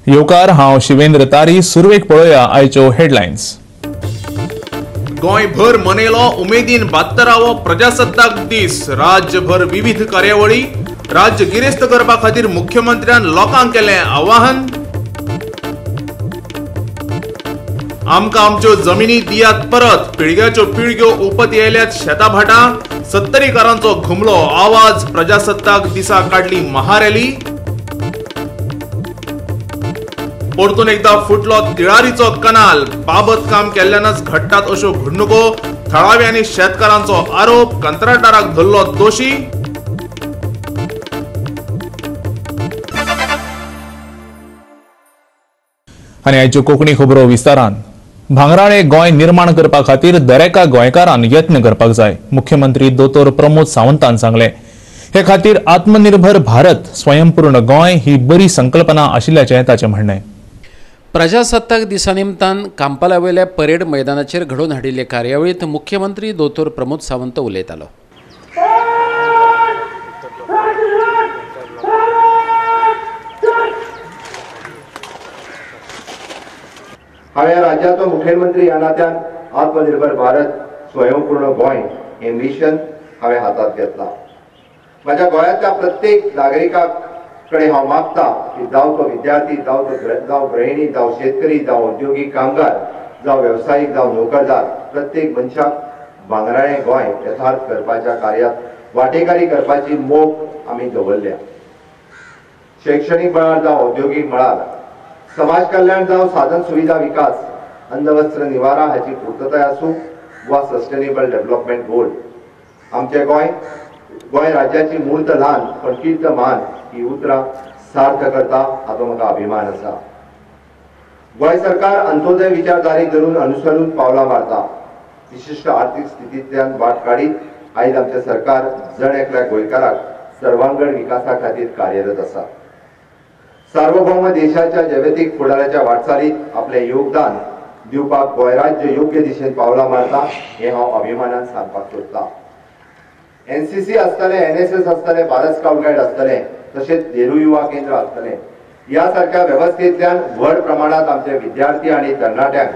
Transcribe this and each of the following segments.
येवकार, हांव शिवेंद्र तारी. सुरवेक पळोवया आयच्यो हेडलायन्स. गोंयभर मनयलो उमेदीन 72वो प्रजासत्ताक दीस. राज्यभर विविध कार्यावळी. राज्य गिरेस्त करपा खातीर मुख्यमंत्र्यान लोकांक केलें आवाहन. आमकां आमच्यो जमिनी दियात परत. पिळग्याच्यो पिळग्यो उपत येयल्यात शेतां भाटां. सत्तरीकारांचो घुमलो आवाज. प्रजासत्ताक दिसा काडली महारॅली. परतून एकदा फुटलो तिळारीचो कनाल. बाबत काम केल्ल्यानच घडटात अश्यो घडणुको. थळावे आनी शेतकारांचो आरोप. कंत्राटदाराक धरलो दोशी. आनी आयच्यो कोंकणी खबरो विस्तारान. भांगराळे गोंय निर्माण करपा खातीर दरेका गोंयकारान यत्न करपाक जाय, मुख्यमंत्री दोतोर प्रमोद सावंतान सांगलें. हे खातीर आत्मनिर्भर भारत, स्वयंपूर्ण गोंय ही बरी संकल्पना आशिल्ल्याचें ताचें म्हणणें. प्रजासत्ताक दिसा निमतान कांपालावेल्या परेड मैदानाचेर घडोवन हाडिल्ले कार्यावळींत मुख्यमंत्री दोतोर प्रमोद सावंत उलयतालो. हांवें राज्याचो मुखेलमंत्री ह्या नात्यान आत्मनिर्भर भारत, स्वयंपूर्ण गोंय हें मिशन हांवें हातांत घेतलां. म्हज्या गोंयांतल्या प्रत्येक नागरिका कडेन हांव मागता की जावं तो विद्यार्थी, जावं गृहिणी, जावं शेतकरी, जावं उद्योगीक कामगार, जावं वेवसायीक, जावं नोकरदार, प्रत्येक मनशाक भांगराळें गोंय यथार्थ करपाच्या कार्यात वांटेकारी करपाची मोख आमी दवरल्या. शैक्षणीक मळार जावं औद्योगीक मळार, समाज कल्याण जावं साधन सुविधा विकास, अन्नवस्त्र निवारा हाची पूर्तताय आसूं वा सस्टेनेबल डेव्हलपमेंट गोल, आमचे गोंय गोंय राज्याची मूर्त ल्हान पण कीर्त महान ही उतरां सार्थ करता हाचो म्हाका अभिमान आसा. गोंय सरकार अंत्योदय विचारधारेक धरून अनुसरून पावलां मारता. विशिश्ट आर्थीक स्थितींतल्यान वाट काडीत आयज आमचें सरकार जण एकल्या गोंयकाराक सर्वांगण विकासा खातीर कार्यरत आसा. सार्वभौम देशाच्या जैविक फुडाराच्या वाटचालीत आपलें योगदान दिवपाक गोंय राज्य योग्य दिशेन पावलां मारता हें हांव अभिमानान सांगपाक सोदतां. एनसीसी आसतलें, एनएसएस आसतलें, भारत स्काउट गायड आसतलें, तशेंच नेहरू युवा केंद्र आसतलें. ह्या सारक्या वेवस्थेंतल्यान व्हड प्रमाणांत आमचे विद्यार्थी आनी तरणाट्यांक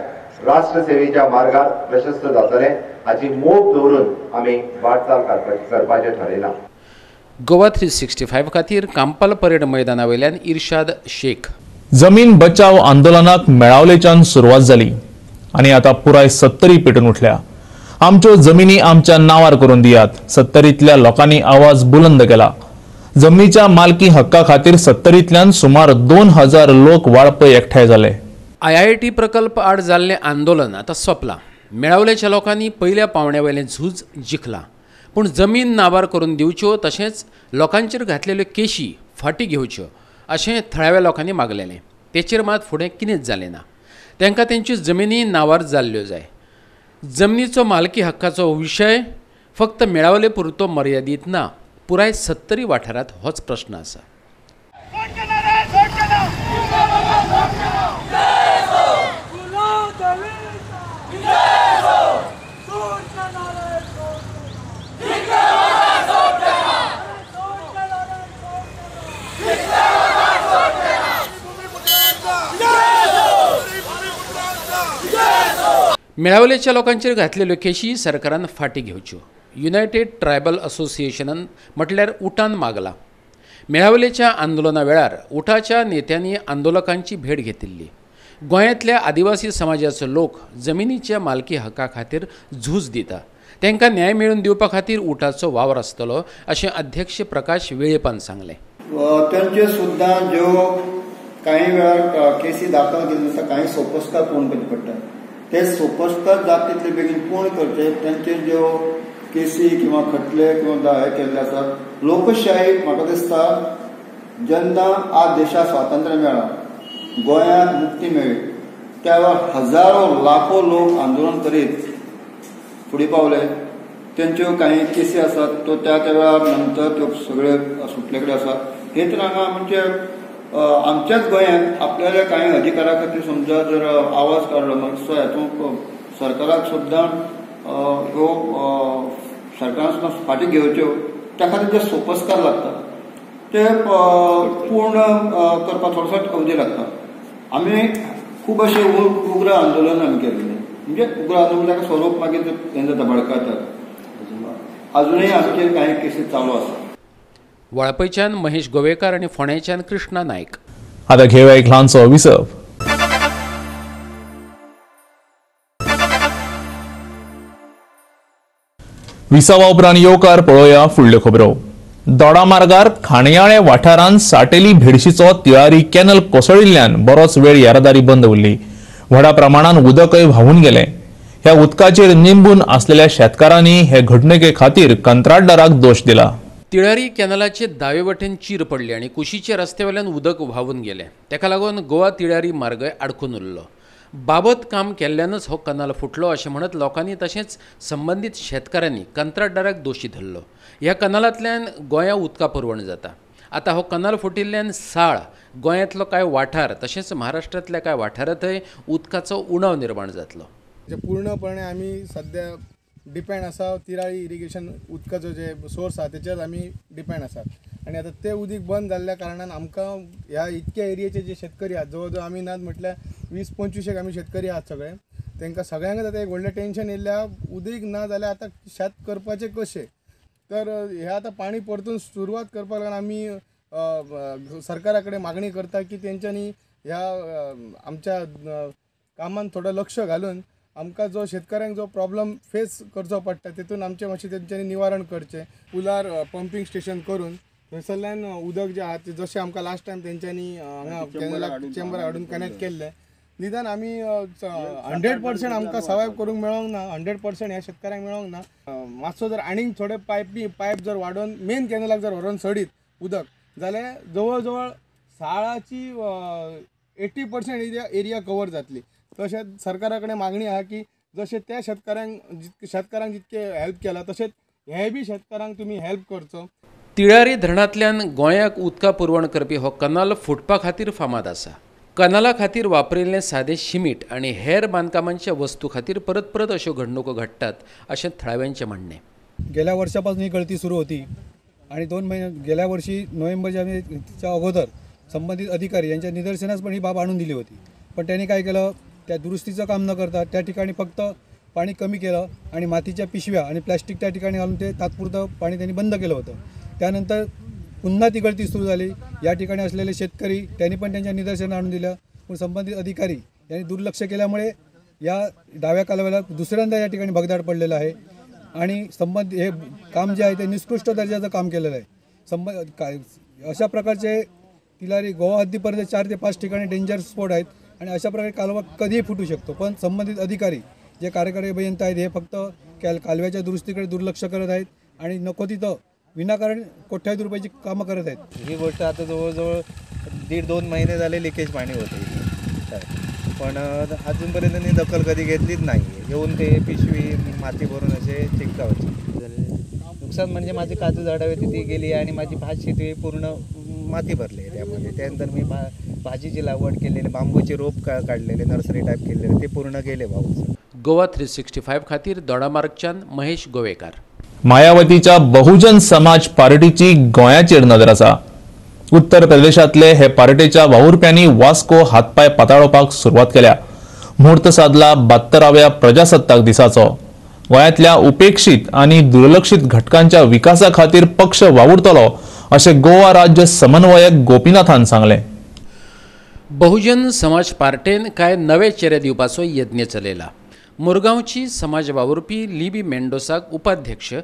राष्ट्रसेवेच्या मार्गार प्रशस्त जातलें हाची मोख दवरून आमी वाटचाल करपाचें ठरयलां. गोवा 365 खातीर कांपाल परेड मैदाना वयल्यान इर्शाद शेख. जमीन बचाव आंदोलनाक मेळावलेच्यान सुरवात जाली आनी आतां पुराय सत्तरी पेटून उठल्या. आमच्यो जमिनी आमच्या नांवार करून दियात, सत्तरींतल्या लोकांनी आवाज बुलंद केला. जमनीच्या मालकी हक्का खातीर सत्तरींतल्यान सुमार 2000 लोक वाळपय एकठांय जाले. आयआयटी प्रकल्प आड जाल्लें आंदोलन आतां सोंपलां. मेळावलेच्या लोकांनी पयल्या पावंड्या वयलें झूज जिखलां, पूण जमीन नाबार करून दिवच्यो तशेंच लोकांचेर घातलेल्यो केशी फाटीं घेवच्यो अशें थळाव्या लोकांनी मागलेलें. तेचेर मात फुडें कितेंच जालें ना. तांकां तेंच्यो जमिनी नावार जाल्ल्यो जाय. जमनीचो मालकी हक्काचो विशय फक्त मेळावले पुरतो मर्यादीत ना, पुराय सत्तरी वाठारांत होच प्रश्न आसा. मेळावलेच्या लोकांचेर घातलेल्यो केशी सरकारान फाटीं घेवच्यो. युनायटेड ट्रायबल असोसिएशनान म्हटल्यार उटान मागलां. मेळावलेच्या आंदोलना वेळार उटाच्या नेत्यांनी आंदोलकांची भेट घेतिल्ली. गोंयांतल्या आदिवासी समाजाचो लोक जमिनीच्या मालकी हक्का खातीर झूज दिता, तांकां न्याय मेळोवन दिवपा खातीर उटाचो वावर आसतलो अशें अध्यक्ष प्रकाश वेळेपान सांगलें. तांच्यो सुद्दां ज्यो कांय वेळार केसी दाखल केल्ल्यो आसा, कांय सोपस्कार पूर्ण करचे पडटा, ते सोपस्कार जाता तितले बेगीन पूर्ण करचे. तांचे ज्यो केसी किंवा खटले किंवा हे केल्ले आसात, लोकशाही म्हाका दिसता जेन्ना आज देशाक स्वातंत्र्य मेळ्ळां, गोंयांक मुक्ती मेळ्ळी, त्या वेळार हजारो लाखो लोक आंदोलन करीत फुडें पावले. तेंच्यो कांय केसी आसात तो त्या त्या वेळार नंतर त्यो सगळे सुटले कडेन आसात. हे तर हांगा म्हणजे आमच्याच गोंयांत आपल्याला कांय अधिकारा खातीर समजा जर आवाज काडलो मागीर हातूंत सरकाराक सुद्दां ह्यो सरकारान सुद्दां फाटीं घेवच्यो, त्या खातीर जे सोपस्कार लागतात ते पूर्ण करपाक थोडोसो अवधी लागता. आमी खूब अशें उग्र आंदोलन आमी केल्लें, म्हणजे उग्र आंदोलन ताका स्वरूप मागीर हें जाता भडकातात. अजूनय आमचेर कांय केसी चालू आसा. वाळपयच्यान महेश गोवेकार आनी फोंडेच्यान कृष्णा नायक. आतां घेवया एक ल्हानसो विसव. विसवा उपरांत येवकार पळोवया फुडल्यो खबरो. दोडामार्गार खाणयाळे वाठारांत साटेली भेडशीचो तिळारी कॅनल कोसळिल्ल्यान बरोच वेळ येरादारी बंद उरली. व्हडा प्रमाणान उदकय व्हांवून गेलें. ह्या उदकाचेर निंबून आसलेल्या शेतकारांनी हे घडणुके खातीर कंत्राटदाराक दोश दिला. तिळारी कॅनलाचे दावे वटेन चीर पडली आनी कुशीच्या रस्त्यावेल्यान उदक व्हांवून गेलें. ताका लागून गोवा तिळारी मार्गय आडकून उरलो. बाबत काम केल्ल्यानच हो कनाल फुटलो अशें म्हणत लोकांनी तशेंच संबंदीत शेतकारांनी कंत्राटदाराक दोशी धरलो. ह्या कनालांतल्यान गोंया उदका पुरवण जाता. आतां हो कनाल फुटिल्ल्यान साळ गोंयांतलो कांय वाठार तशेंच महाराष्ट्रांतल्या कांय वाठारांतय उदकाचो उणाव निर्माण जातलो. पूर्णपणे आमी सद्या डिपेंड आसा तिराळी इरिगेशन उदकाचो जे सोर्स आसा तेचेर आमी डिपेंड आसात आनी आतां तें उदीक बंद जाल्ल्या कारणान आमकां ह्या इतक्या एरियेचे जे शेतकरी आहात, जवळ जवळ आमी नात म्हटल्यार 20-25 आमी शेतकरी आहात सगळे, तांकां सगळ्यांकच आतां एक व्हडलें टेंशन येयल्लें आहा. उदीक ना जाल्यार आतां शेत करपाचें कशें? तर हें आतां पाणी परतून सुरवात करपाक लागून आमी सरकारा कडेन मागणी करता की तेंच्यांनी ह्या आमच्या कामान थोडो लक्ष घालून आमकां जो शेतकऱ्यांक जो प्रॉब्लम फेस करचो पडटा तेतून आमचें मातशें तेंच्यांनी निवारण करचें. पुलार पंपींग स्टेशन करून थंयसरल्यान उदक जें आहा तें जशें आमकां लास्ट टायम तेंच्यांनी हांगा कॅनलाक चेंबर हाडून कनेक्ट केल्लें, निदान आमी 100% आमकां सर्वायव करूंक मेळोंक ना, 100% ह्या शेतकऱ्यांक मेळोंक ना. मातसो जर आनीक थोडे पायप जर वाडोवन मेन कॅनलाक जर व्हरोन सोडीत उदक जाल्यार जवळ जवळ साळाची 80% एरिया कवर जातली. तशेंच सरकारा कडेन मागणी आहा की जशें त्या शेतकारांक जितके हेल्प केला तशेंच हे बी शेतकारांक तुमी हेल्प करचो. तिळारी धरणांतल्यान गोंयाक उदका पुरवण करपी हो कनाल फुटपा खातीर फामाद आसा. कनाला खातीर वापरिल्लें सादें शिमीट आनी हेर बांदकामांच्या वस्तू खातीर परत परत अश्यो घडणुको घडटात अशें थळाव्यांचें म्हणणें. गेल्या वर्षापासून ही गळती सुरू होती आणि 2 महिने गेल्या वर्षी नोव्हेंबरच्या अगोदर संबंधित अधिकारी यांच्या निदर्शनास पण ही बाब आणून दिली होती, पण त्यांनी काय केलं, त्या दुरुस्तीचं काम न करता त्या ठिकाणी फक्त पाणी कमी केलं आणि मातीच्या पिशव्या आणि प्लॅस्टिक त्या ठिकाणी घालून ते तात्पुरतं पाणी त्यांनी बंद केलं होतं. त्यानंतर पुन्हा ती गळती सुरू झाली. या ठिकाणी असलेले शेतकरी त्यांनी पण त्यांच्या निदर्शनं आणून दिलं, पण संबंधित अधिकारी यांनी दुर्लक्ष केल्यामुळे या डाव्या कालव्याला दुसऱ्यांदा या ठिकाणी भगदाड पडलेलं आहे आणि संबंधित हे काम जे आहे ते निकृष्ट दर्जाचं काम केलेलं आहे. काय अशा प्रकारचे तिलारी गोवा हद्दीपर्यंत 4 ते 5 ठिकाणी डेंजर स्पॉट आहेत आणि अशा प्रकारे कालवा कधीही फुटू शकतो, पण संबंधित अधिकारी जे कार्यकारी अभियंता आहेत हे फक्त कालव्याच्या दुरुस्तीकडे दुर्लक्ष करत आहेत आणि नको तिथं विनाकारण कोट्यावधी रुपयाची कामं करत आहेत. ही गोष्ट आता जवळजवळ 1.5-2 महिने झाले लिकेज पाणी होते, पण अजूनपर्यंत त्यांनी दखल कधी घेतलीच नाही. येऊन ते पिशवी माती भरून असे चिकटावायचे. नुकसान म्हणजे माझी काजू झाडं होती ती गेली आणि माझी भात शेती पूर्ण माती भरली त्यामध्ये. त्यानंतर मी भाजीची लागवड केलेली, बांबूचे रोप काढलेले, नर्सरी टाईप केलेले, ते पूर्ण गेले भाऊ. गोवा 365 खातीर दोडामार्गच्यान महेश गोवेकार. मायावतीच्या बहुजन समाज पार्टीची गोंयाचेर नदर आसा. उत्तर प्रदेशांतले हे पार्टीच्या वावुरप्यांनी वास्को हातपाय पाताळोवपाक सुरवात केल्या. म्हूर्त साधला 72व्या प्रजासत्ताक दिसाचो. गोंयांतल्या उपेक्षीत आनी दुर्लक्षित घटकांच्या विकासा खातीर पक्ष वावुरतलो अशें गोवा राज्य समन्वयक गोपीनाथान सांगलें. बहुजन समाज पार्टेन कांय नवे चेरे दिवपाचो यत्न चलयला. मुरगांवची समाज वावुरपी लिबी मेंडोसाक उपाध्यक्ष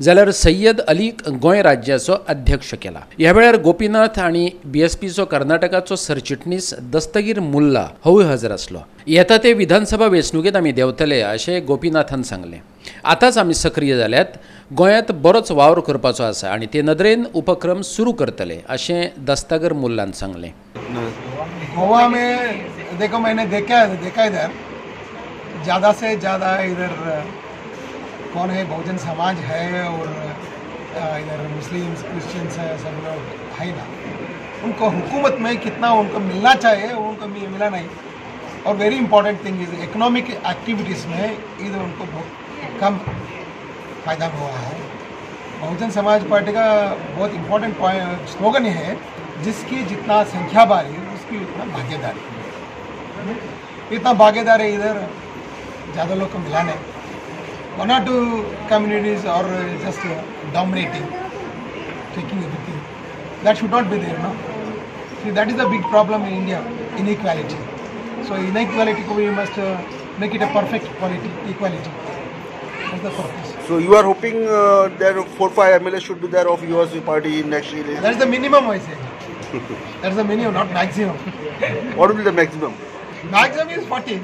जाल्यार सय्यद अलीक गोंय राज्याचो अध्यक्ष केला. ह्या वेळार गोपीनाथ आनी बीएसपीचो कर्नाटकाचो सरचिटणीस दस्तगीर मुल्ला होवूय हजर आसलो. येता ते विधानसभा वेंचणुकेंत आमी देंवतले अशें गोपीनाथान सांगलें. आतांच आमी सक्रीय जाल्यात, गोंयांत बरोच वावर करपाचो आसा आनी ते नदरेन उपक्रम सुरू करतले अशें दस्तागर मुल्लान सांगलें. गोवा में देखो, मैंने देखा इधर ज़्यादा से ज़्यादा इधर कौन है, बहुजन समाज है और इधर मुस्लिम्स क्रिश्चियंस है, सब लोग है ना. उनको हुकूमत में कितना उनको मिलना चाहिए वो उनको मिला नहीं. और very important thing is economic activities में इधर उनको बहुत कम फ़ायदा हुआ है. बहुजन समाज पार्टी का बहुत इम्पोर्टेंट पॉइंट स्लोगन है, जिसकी जितना संख्या बारी उसकी उतना भागीदारी. इतना भागीदार है इधर, ज़्यादा लोग को मिला नहीं। 1 or 2 communities are just dominating, taking everything. That should not be there, no? See, that is the big problem in India, inequality. So inequality, we must make it a perfect equality. That's the purpose. So you are hoping there 4-5 MLA should be there of your party in next election? That's the minimum, I say. That's the minimum, not maximum. What will be the maximum? Maximum is 40.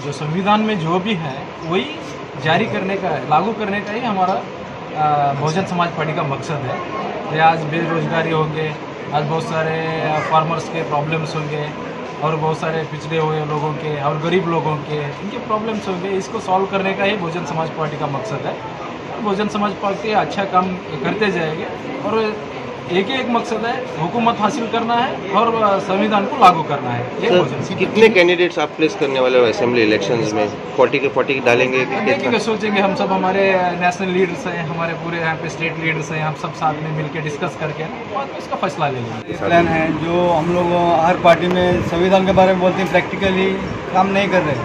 जो संविधान में जो भी है वही जारी करने का, लागू करने का ही हमारा बहुजन समाज पार्टी का मकसद है। ये आज बेरोजगारी होंगे, आज बहुत सारे फार्मर्स के प्रॉब्लम्स होंगे और बहुत सारे पिछड़े हुए लोगों के और गरीब लोगों के इनके प्रॉब्लम्स होंगे। इसको सॉल्व करने का ही बहुजन समाज पार्टी का मकसद है और बहुजन समाज पार्टी अच्छा काम करते जाएंगे और एक ही एक मकसद है, हुकूमत हासिल करना है और संविधान को लागू करना है। ये सर, कितने कैंडिडेट्स आप प्लेस करने वाले हो असेंबली इलेक्शंस में? 40 के 40 डालेंगे? देखेंगे, सोचेंगे। हम सब हमारे नेशनल लीडर्स हैं, हमारे पूरे यहाँ पे स्टेट लीडर्स हैं, हम सब साथ में मिलकर डिस्कस करके बाद में इसका फैसला ले लेंगे। प्लान है जो हम लोग हर पार्टी में संविधान के बारे में बोलते हैं, प्रैक्टिकली काम नहीं कर रहे।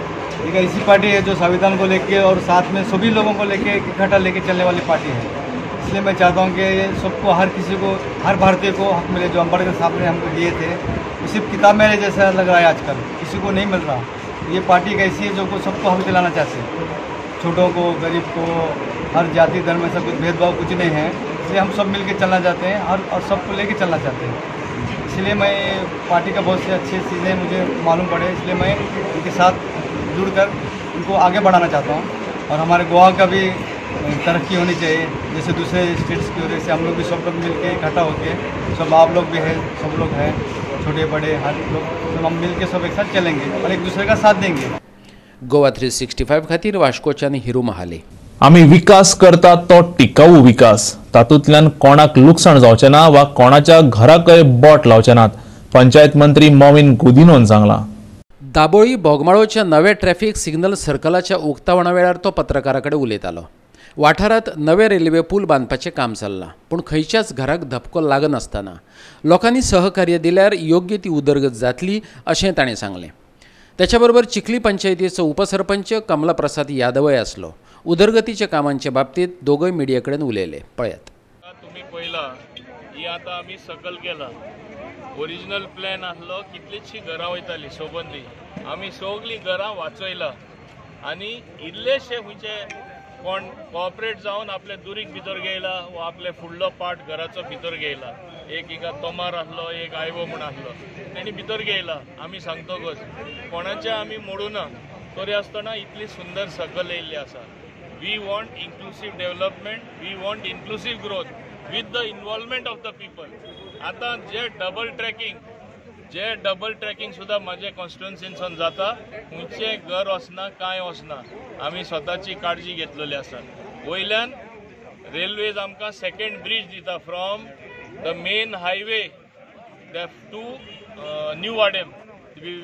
एक ऐसी पार्टी है जो संविधान को लेके और साथ में सभी लोगों को लेके इकट्ठा लेके चलने वाली पार्टी है। इसलिए मैं चाहता हूँ कि सबको, हर किसी को, हर भारतीय को हक मिले जो अम्बेडकर साहब ने हमको दिए थे। वो सिर्फ किताब में जैसा लग रहा है आजकल, किसी को नहीं मिल रहा। ये पार्टी एक ऐसी है जो को सबको हक दिलाना चाहती है, छोटों को, गरीब को, हर जाति धर्म में सब कुछ भेदभाव कुछ नहीं है। इसलिए हम सब मिल के चलना चाहते हैं और सबको लेके चलना चाहते हैं। इसलिए मैं पार्टी का बहुत सी अच्छी चीज़ें मुझे मालूम पड़े, इसलिए मैं उनके साथ जुड़ कर उनको आगे बढ़ाना चाहता हूँ। और हमारे गोवा का भी तरक्की होनी चाहिए, जैसे दूसरे स्टेट्स की वजह से हम लोग भी सब लोग मिल के इकट्ठा होके, सब आप लोग भी हैं, सब लोग हैं, छोटे बड़े हर लोग, सब हम मिल के सब एक साथ चलेंगे और एक दूसरे का साथ देंगे। गोवा 365 खातीर वास्कोच्यान हिरू महाले। आमी विकास करता तो टिकाऊ विकास, तातूंतल्यान कोणाक लुकसाण जावचें ना वा कोणाच्या घराकय बोट लावचे नात, पंचायत मंत्री मॉविन गुदिनोन सांगलां। दाबोळी बोगमाळोच्या नवे ट्रॅफिक सिग्नल सर्कलाच्या उक्तावणा वेळार तो पत्रकारा कडेन उलयतालो। वाठारांत नवे रेल्वे पूल बांदपाचें काम चल्लां, पूण खंयच्याच घराक धपको लागनासतना लोकांनी सहकार्य दिल्यार योग्य ती उदरगत जातली अशें ताणें सांगलें। त्याच्या बरोबर चिखली पंचायतीचो उपसरपंच कमलाप्रसाद यादवय आसलो। उदरगतीच्या कामांचे बाबतींत दोगय मिडिया कडेन उलयले, पळयात। तुमी पळयला ही आतां आमी सकल केला, ओरिजिनल प्लॅन आसलो कितलीशी घरां वयताली सोबंदी, आमी सगलीं घरां वाचयला आनी इल्लेशे खंयचे कोण कॉपरेट जावन आपले दुरीग भितर घेयला वा आपले फुडलो पार्ट घराचो भितर घेयला। एक हिंगा तोमार आसलो, एक आयवो म्हूण आसलो, तेणी भितर घेयला। आमी सांगतकच कोणाचे आमी मोडूना, तरी आसतना इतली सुंदर सकल येयल्ली आसा। We want inclusive development, we want inclusive growth with the involvement of the people. आतां जे डबल ट्रॅकिंग सुद्दां म्हाजे कॉन्स्टिट्युन्सीनसून जाता, खंयचें घर वचना कांय वचना, आमी स्वताची काळजी घेतलेली आसा। वयल्यान रेल्वेज आमकां सेकेंड ब्रीज दिता from the main highway to New Vaddem,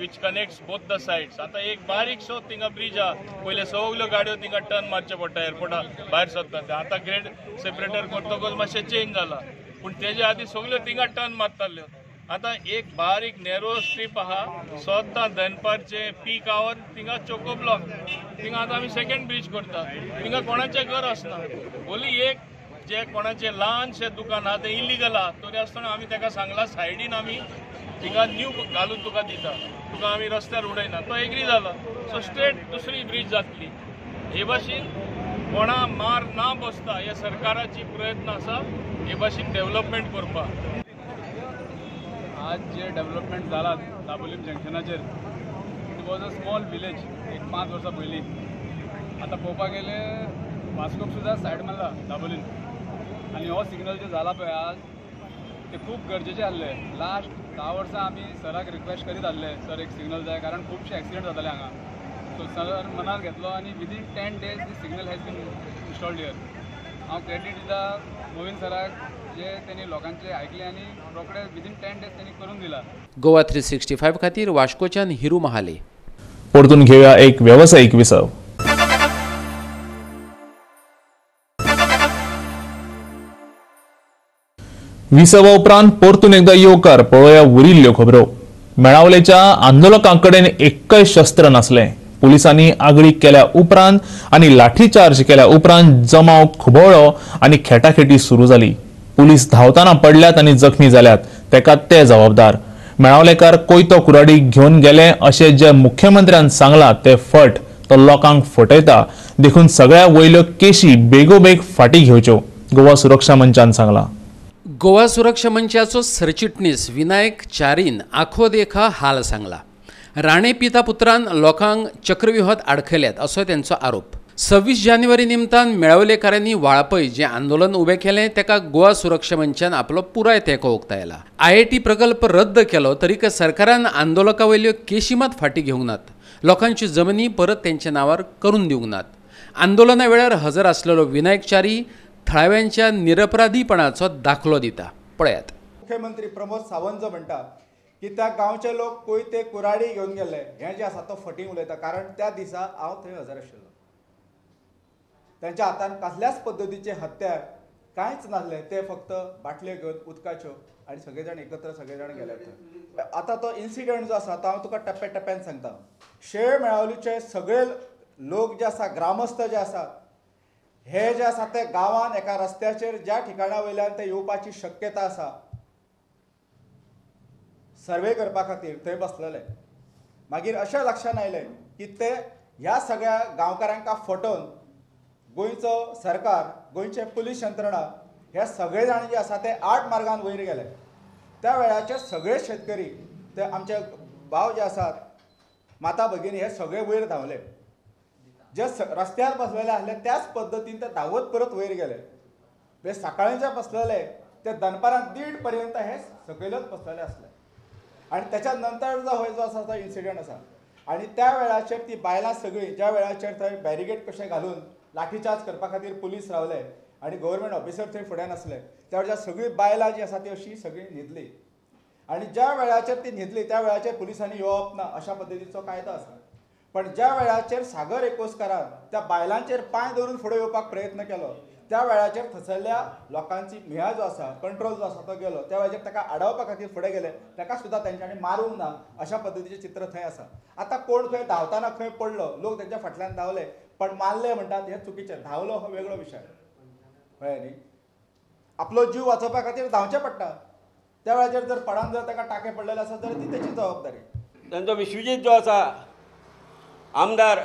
which connects both the sides. आतां एक बारीकसो थिंगा ब्रीज आहा, पयले सगल्यो गाडयो थिंगा टर्न मारचे पडटा एअरपोर्टा भायर सरता ते। आतां ग्रेड सेपरेटर करतकच मातशें चेंज जाला, पूण तेजे आदी सगल्यो थिंगा टर्न मारताल्यो। आतां एक बारीक नॅरो स्ट्रीप आहा, सद्दां दनपारचे पीक our थिंगा चोको ब्लॉक, थिंगा आतां आमी सेकेंड ब्रीज करता, थिंगा कोणाचें घर आसना। ओली एक जे कोणाचें ल्हानशें दुकान आहा तें इलिगल आहा, तरी आसतना आमी ताका सांगलां सायडीन आमी थिंगा न्यू घालून तुका दिता, तुका आमी रस्त्यार उडयना, तो एग्री जाला। सो स्ट्रेट दुसरी ब्रीज जातली। हे भाशेन कोणा मार ना बसता हे सरकाराची प्रयत्न आसा हे भाशेन डेव्हलपमेंट करपाक। आज जे डेव्हलपमेंट जाला Dabolim जंक्शनाचेर, it was a small village एक 5 वर्सां पयलीं। आतां पळोवपाक गेले वास्कोक सुद्दां सायड मारला दाबोलीन, आनी हो सिग्नल जे जाला पळय आज ते खूब गरजेचे आसले। लास्ट 10 वर्सां आमी सराक रिक्वेस्ट करीत आसले, सर एक सिग्नल जाय, कारण खुबशे एक्सिडंट जाताले हांगा। सो सर मनार घेतलो आनी within 10 days the signal has been installed here. हांव क्रेडीट दिता मोविन सराक, जे तेणी लोकांचे आयकले आनी रोखडे विदीन 10 डेज तेणी करून दिला। गोवा 365 खातीर वास्कोच्यान हिरू महाले। परतून घेऊया एक व्यावसायिक विसव। विसवा उपरांत परतून एकदा येवकार, पळोवया उरिल्ल्यो खबरो। मेळावलेच्या आंदोलकां कडेन एकय शस्त्र नासलें. पुलिसांनी आगळीक केल्या उपरांत आनी लाठीचार्ज केल्या उपरांत जमाव खुबळ्ळो आनी खेटाखेटी सुरू जाली. पुलीस धांवताना पडल्यात आनी जखमी जाल्यात, तेका ते जबाबदार. मेळावलेकार कोयतो कुराडी घेवन गेले अशें जे मुख्यमंत्र्यान सांगलां ते फट, तो लोकांक फटयता. देखून सगळ्या वयल्यो केशी बेगोबेग फाटीं घेवच्यो, गोवा सुरक्षा मंचान सांगलां. गोवा सुरक्षा मंचाचो सरचिटणीस विनायक चारीन आखो देखा हाल सांगला. राणे पिता पुत्रान लोकांक चक्रव्यूहात आडखयल्यात असो त्यांचो आरोप. 26 जानेवारी निमतान मेळावलेकारांनी वाळपय जें आंदोलन उबें केलें तेका गोवा सुरक्षा मंचान आपलो पुराय तेंको उक्तायला. IIT प्रकल्प रद्द केलो तरीक सरकारान आंदोलका वयल्यो केशी मात फाटीं घेवंक नात. लोकांच्यो जमनी परत तेंच्या नांवार करून दिवंक नात. आंदोलना वेळार हजर आसलेलो विनायक च्यारी थळाव्यांच्या निरपराधीपणाचो दाखलो दिता. पळयात. मुख्यमंत्री प्रमोद सावंत जो म्हणटा की त्या गांवचे लोक कोयते कुराडी घेवन गेले, हें जें आसा तो फटींग उलयता. कारण त्या दिसा हांव थंय हजर आशिल्लो. त्यांच्या हातान कसल्याच पद्दतीचे हत्यार कांयच नासलें, ते फक्त बाटल्यो घेवन उदकाच्यो आनी सगळे जाण एकत्र सगळे जाण गेले थंय. आतां तो इन्सिडंट जो आसा तो हांव तुका टप्प्या टप्प्यान सांगता. शेळ मेळावलीचे सगळे लोक जे आसा, ग्रामस्थ जे आसा, हे जे आसा ते गांवान एका रस्त्याचेर ज्या ठिकाणा वयल्यान ते येवपाची शक्यता आसा सर्वे करपा खातीर थंय बसलेले. मागीर अशें लक्षांत आयलें की ते ह्या सगळ्या गांवकारांका फटोवन गोंयचो सरकार, गोंयचे पुलीस यंत्रणा हे सगळे जाण जे आसा ते 8 मार्गान वयर गेले. त्या वेळाचेर सगळे शेतकरी, ते आमचे भाव जे आसात, माता भगिनी, हे सगळे वयर धांवले. जे रस्त्यार बसलेले आसले त्याच पद्दतीन ते धांवत परत वयर गेले. म्हणजे सकाळीं जे बसलेले ते दनपारां 1:30 पर्यंत हे सकयलच बसलेले आसले. आनी त्याच्या नंतर जो हो जो आसा तो इन्सिडंट आसा. आनी त्या वेळाचेर ती बायलां सगळीं ज्या वेळाचेर थंय बॅरिगेड कशें घालून लाठीचार्ज करपा खातीर पुलीस रावले आनी गव्हर्मेंट ऑफिसर थंय फुड्यान आसले, त्या वेळार सगळीं बायलां जी आसा ती अशी सगळीं न्हिदली. आनी ज्या वेळाचेर ती न्हिदली त्या वेळाचेर पुलिसांनी येवप ना अशा पद्दतीचो कायदो आसा. पण ज्या वेळाचेर सागर एकोसकारान त्या बायलांचेर पांय दवरून फुडें येवपाक प्रयत्न केलो त्या वेळाचेर थंयसरल्या लोकांची मिया जो आसा, कंट्रोल जो आसा तो गेलो. त्या वेळाचेर ताका आडावपा खातीर फुडें गेले, ताका सुद्दां तेंच्यांनी मारूंक ना अशा पद्दतीचें चित्र थंय आसा. आतां कोण खंय धांवताना खंय पडलो, लोक तेंच्या फाटल्यान धांवले, पण मारले म्हणटात हें चुकीचें. धांवलो हो वेगळो विशय, कळ्ळें न्ही. आपलो जीव वाचोवपा खातीर धांवचें पडटा. त्या वेळाचेर जर पडान जर ताका टाके पडलेले आसा जाल्यार ती तेची जबाबदारी. तांचो विश्वजीत जो आसा आमदार,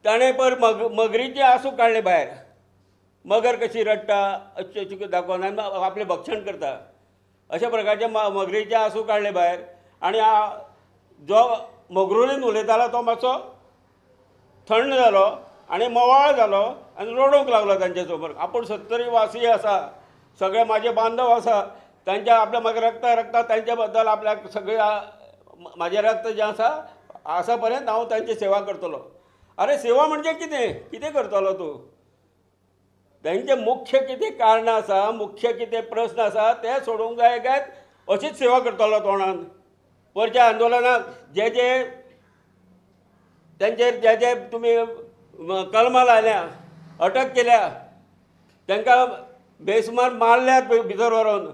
ताणें पर मगरीचे आसूं काडले भायर. मगर कशी रडटा अशें अशें दाखोवन आनी आपलें भक्षण करता अशा प्रकारचे मगरीचे आसूं काडले भायर. आनी जो मगरुलीन उलयतालो तो मातसो थंड जालो आनी मोवाळ जालो आनी रडूंक लागलो तांचे समोर. आपूण 70 वासी आसा, सगळे म्हाजे बांधव आसा, तांच्या आपल्या म्हाका रक्ता रक्ता तांच्या बद्दल आपल्याक सगळे म्हाजें रक्त जें आसा आसा पर्यंत हांव तांची सेवा करतलो. अरे सेवा म्हणजे कितें, कितें करतलो तूं? तांचे मुख्य कितें कारणां आसा, मुख्य कितें प्रस्न आसा ते सोडूंक जाय काय अशीच सेवा करतलो तोंडान. वरच्या आंदोलनाक जे जे तांचेर जे जे तुमी कलमां लायल्या, अटक केल्या, तांकां बेसुमार मारल्यात भितर व्हरोन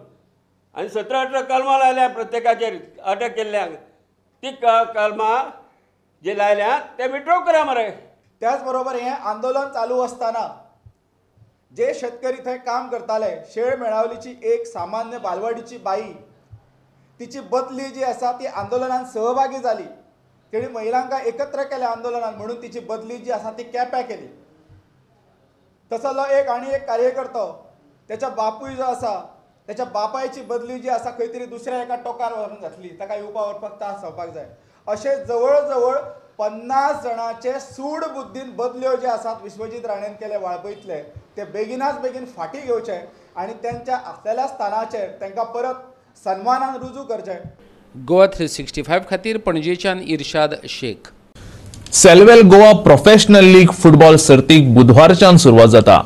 आनी 17-18 कलमां लायल्या प्रत्येकाचेर अटक केल्ल्यांक. ती कलमां जे लायल्या ते विड्रॉ करा मरे. त्याच बरोबर हें आंदोलन चालू आसतना जे शेतकरी थंय काम करताले, शेळ मेळावलीची एक सामान्य बालवाडीची बाई, तिची बदली जी आसा ती आंदोलनान सहभागी जाली. तेणी महिलांक एकत्र केल्या आंदोलनान म्हणून तिची बदली जी आसा ती केप्या केली. तसो एक आनी एक कार्यकर्तो, त्याच्या बापूय जो आसा त्याच्या बापायची बदली जी आसा खंय तरी दुसऱ्या एका टोकार व्हरून घातली, ताका येवपा व्हरपाक त्रास जावपाक जाय. अशे जवळ जवळ 50 जाणांचे सूड बुद्दीन बदल्यो जे आसात विश्वजीत राणेन केले वाळपयतले ते बेगिनाच बेगीन फाटीं घेवचे आनी त्यांच्या आसलेल्या स्थानाचेर तांकां परत सन्मानान रुजू करचे. गोवा 365 खातीर पणजेच्यान Irshad Shaikh. Selvel Goa professional league football सर्तीक बुधवारच्यान सुरवात जाता.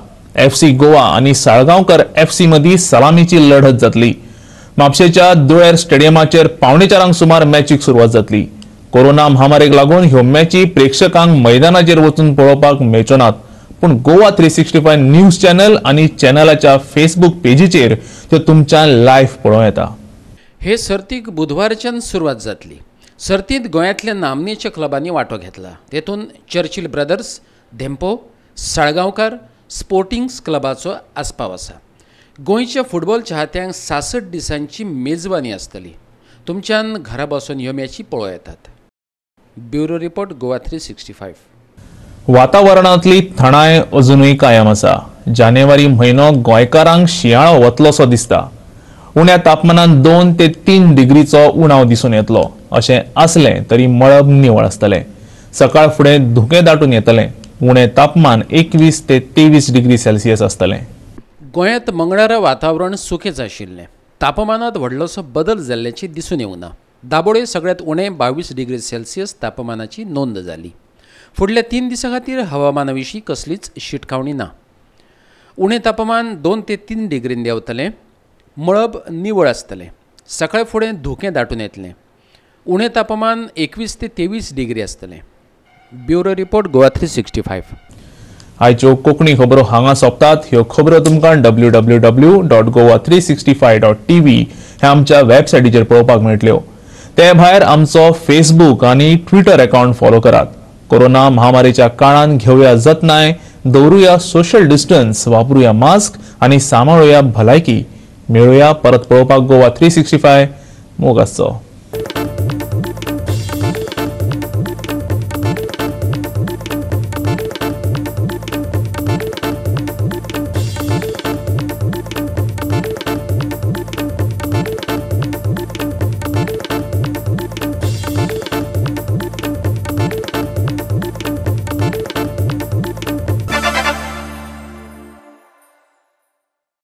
FC Goa आनी साळगांवकर FC मदीं सलामीची लढत जातली. म्हापशेच्या दुळेर स्टेडियमाचेर 3:45 सुमार मॅचीक सुरवात जातली. कोरोना महामारीक लागून ह्यो मॅची प्रेक्षकांक मैदानाचेर वचून पळोवपाक मेळच्यो नात, पूण गोवा 365 न्यूज चॅनल आनी चॅनलाच्या फेसबूक पेजीचेर त्यो तुमच्यान लायव्ह पळोवं येता. हे सर्तीक बुधवारच्यान सुरवात जातली. सर्तींत गोंयांतल्या नामनेच्या क्लबांनी वांटो घेतला. तेतून चर्चिल ब्रदर्स, धेंपो, साळगांवकार, स्पोर्टिंग्स क्लबाचो आस्पाव आसा. गोंयच्या फुटबॉल चाहत्यांक 66 दिसांची मेजवानी आसतली. तुमच्यान घरा बसून ह्यो मॅची पळोवं येतात. Bureau report, Goa 365. वातावरणांतली थंडाय अजुनूय कायम आसा. जानेवारी म्हयनो गोंयकारांक शिंयाळो वतलोसो दिसता. उण्या तापमानान 2 ते 3 डिग्रीचो उणाव दिसून येतलो. अशें आसलें तरी मळब निवळ आसतलें. सकाळ फुडें धुकें दाटून येतलें. उणें तापमान 21 ते 23 डिग्री सेल्सियस आसतलें. गोंयांत मंगळारा वातावरण सुकेंच आशिल्लें. तापमानांत व्हडलोसो बदल जाल्ल्याचें दिसून येवंक ना. दाबोळे सगळ्यांत उणें 22 डिग्री सेल्सियस तापमानाची नोंद जाली. फुडल्या 3 दिसां खातीर हवामाना विशीं कसलीच शिटकावणी ना. उणें तापमान 2 ते 3 डिग्रीन देंवतलें. मळब निवळ आसतलें. सकाळ फुडें धुकें दाटून येतलें. उणें तापमान 21 ते 23 डिग्री आसतलें. Bureau report, Goa 365. आयच्यो कोंकणी खबरो हांगा सोंपतात. ह्यो खबरो तुमकां www.goa365.tv ह्या आमच्या वेबसायटीचेर पळोवपाक मेळटल्यो. ते भायर आमचो फेसबूक आनी ट्विटर अकाउंट फॉलो करात. कोरोना महामारीच्या काळान घेवया जतनाय, दवरुया सोशल डिस्टन्स, वापरुया मास्क आनी सांबाळुया भलायकी. मेळुया परत पळोवपाक गोवा 365. मोग आसचो.